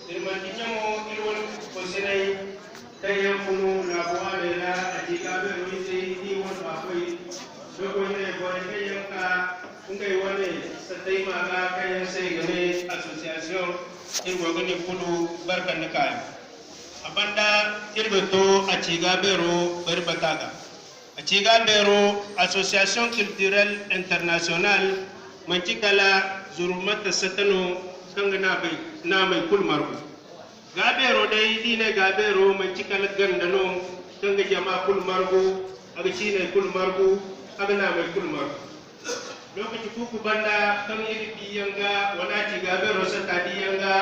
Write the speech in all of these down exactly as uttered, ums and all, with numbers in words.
Iri manti ɲamo iri wane kosinay kaŋ yaŋ funu laabu waaney ra, a ci ga beero ize, i wane baakoy. Da koyne borey kaŋ yaŋ ka ngey wane sattey ma ga, kaŋ yaŋ se i ga ne association, iri go ga ni kulu barka nda kaayaŋ. A banda iri ga to a ci ga beero bari bata ga. A ci ga beero, Association Culturelle Internationale, manti kala zurumante satta no kaŋ ga naamay, naamay kulu margu. Ga beero day, d'i ne ga beero, manti kala ganda no kaŋ ga jama kulu margu, a ga ciiney kulu margu, a ga naamay kulu margu. Lokaci kuuku banda, kaŋ iri diyaŋ ga, wala a ci ga beero satta diyaŋ ga,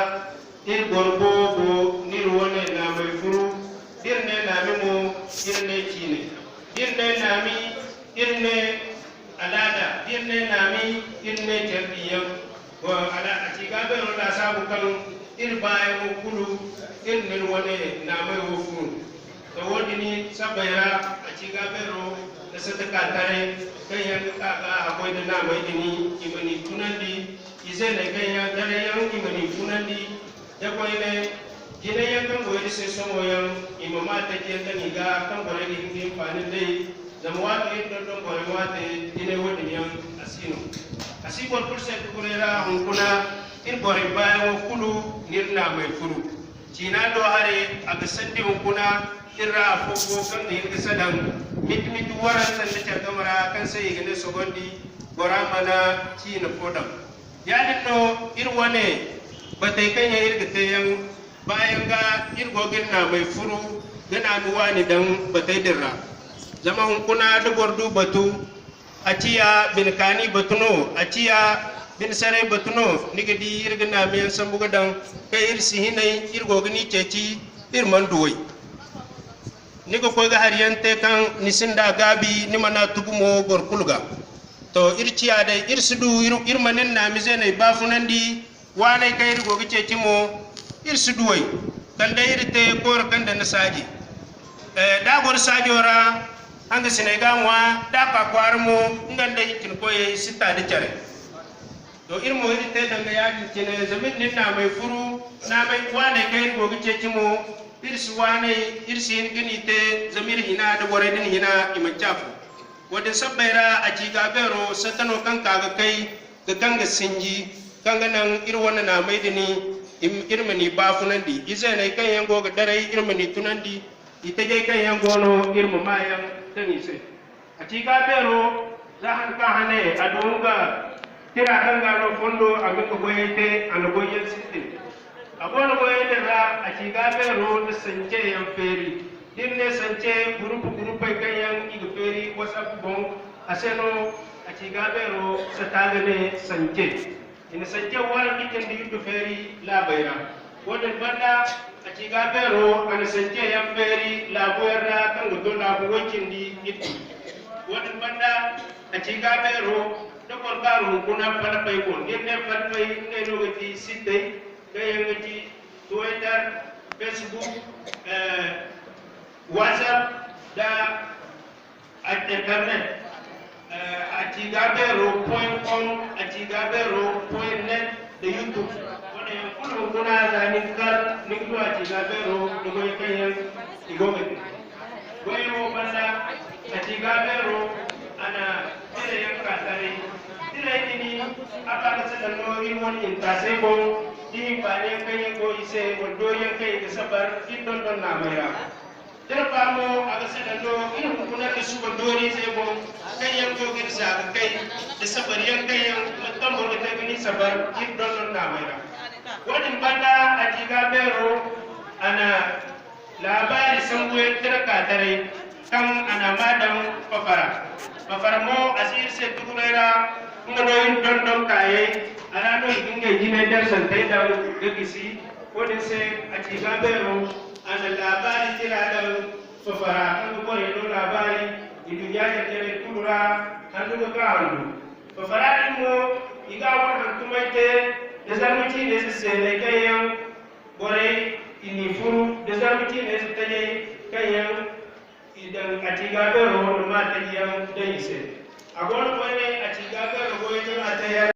iri boro boobo n'iri wane naamay furu, d'iri ne naami mo, iri ne ciine. D'iri ne naami, iri ne alaada, d'iri ne naami, iri ne care diyaŋ. Wa, ala, a ci ga beero laasaabu kaŋ iri baayaŋo kulu, iri n'iri wane naamay wo furu. To, wo-din sabbay ra, a ci ga beero na satta ka taray, kaŋ yaŋ ga ka ga a goy nda naamay din, i ma ni tunandi, izeeney kaŋ yaŋ taray yaŋ, i ma ni tunandi, da koyne, jinay yaŋ kaŋ go iri se sohõ yaŋ, i ma maa taji yaŋ daŋ i ga, kaŋ borey ga hin ga hinfaani nd'ey, zama waato iri dondon borey waate, jinay wo-din yaŋ a si no. A si boro kulu se tuguray ra, hunkuna, iri borey baayaŋo kulu, n'iri naamay furu. Ciina do haray, a ga sandi hunkuna, iri ra afo go kaŋ ga hin ga salaŋ, miti-miti waranza nda care game ra, kaŋ se i ga ne sogondi, bora mana ciina fo daŋ. Yaadin no, iri wane batey kaŋ yaŋ iri ga te yaŋ, baayaŋ ga iri go ga iri naamay furu, ga naami waani daŋ batey din ra. Zama hunkuna, da boro du batu, a ciya bine kaani batu no, a ciya bine saray batu no, ni ga di iri ga naamiyaŋ sambu ga daŋ, kaŋ iri si hinay, iri go ga ni ceeci, iri mana duw'ey. Ni ga koy ga hari yaŋ te kaŋ ni sinda gaabi, ni mana tugu mo boro kulu ga. To, iri ciya day, iri si du, iri, iri mana iri naami zeeney baafunandi, waaney kaŋ iri go ga ceeci mo, iri si duw'ey. Kala day iri te kooro kaŋ daŋ ni saaji. Eh, da a goro saajo ra, hangasiney ga a ŋwa, da a ka kwaara mo, nga nda i cine koyey si ta da care. To, iri mo, iri te danga yaadin cine, zama iri na iri naamay furu, naamay waaney kaŋ iri go ga ceeci mo, iri si waaney, iri si hin ga ni te, zama iri hina nda borey din hina, i manci afo. Wo-din sabbay ra, a ci ga beero, satta no kaŋ ka ga kay, ga kaŋ ga sinji, kaŋ ga naŋ iri wane naamay din, im-, iri ma ni baafunandi. Izeeney kaŋ yaŋ go ga daray, iri ma ni tunandi. Itajey kaŋ yaŋ go no, iri ma maa yaŋ daŋ i se. A ci ga beero, za han ka hane, a du nga tira kaŋ ga no fondo, a ga nga goyey te, a na goyyaŋ sintin. A go no goyey din ra, a ci ga beero nda sance yaŋ feeri. Da iri ne sance, gurupu-gurupey kaŋ yaŋ i ga feeri WhatsApp boŋ, a se no a ci ga beero sata ga ne sance. I na sance waranka cindi yuttu feeri laabey ra. Wo-din banda, a ci ga beero, a na sance yaŋ feeri laabu yaŋ ra, kaŋ ga to laabu way cindi yuttu. Wo-din banda, a ci ga beero, da boro kaaru hunkuna falfay boŋ. Da iri ne falfay, ngey no ga ti sittey, kaŋ yaŋ ga ti Twitter, Facebook, eh, WhatsApp, da Internet, eh, a ci ga beero point com, a ci ga beero point net, da YouTube. Wo-ne yaŋ kulu hunkuna, za ni ga kar, ni ga du a ci ga beero, da goy kaŋ yaŋ i go ga te. Goy wo banda, a ci ga beero, a na tira yaŋ ka taray. Tira yaŋ din, a ba ga salaŋ no iri wane intaasey boŋ, da hinfaani yaŋ kaŋ yaŋ go i se, wala doori yaŋ kaŋ i ga sabar, iri dondon naamey ra. Iri ba mo, a ga salaŋ no iri hunkuna nda suba dooriizey boŋ, kaŋ yaŋ go ga iri za ga kay, da sabaryaŋ kaŋ yaŋ, mate kaŋ boro ga te ga ni sabar, iri dondon naamey ra. Wo-din banda, a ci ga beero, a na laabaari sambuyaŋ tira ka taray, kaŋ a na a ma daŋ Fafara. Fafara mo, a si iri se tuguray ra, nga no iri dondon kaayey, a ra no i ga ngey jinay darsantey daŋ ga gisi. Wo-din se, a ci ga beero, a na laabaari tira daŋ Fafara, kaŋ ga borey no laabaari, i duɲɲa care-carey kulu ra, handu ga ka handu. Fafara din mo, i ga a wane hantumey te, da zarma ciine ize seeney kaŋ yaŋ borey i n'i furu, da zarma ciine ize tajey kaŋ yaŋ i daŋ a ci ga beero, da maa taji yaŋ daŋ i se. A go no koyne, a ci ga beero goyey kaŋ a te yaŋ,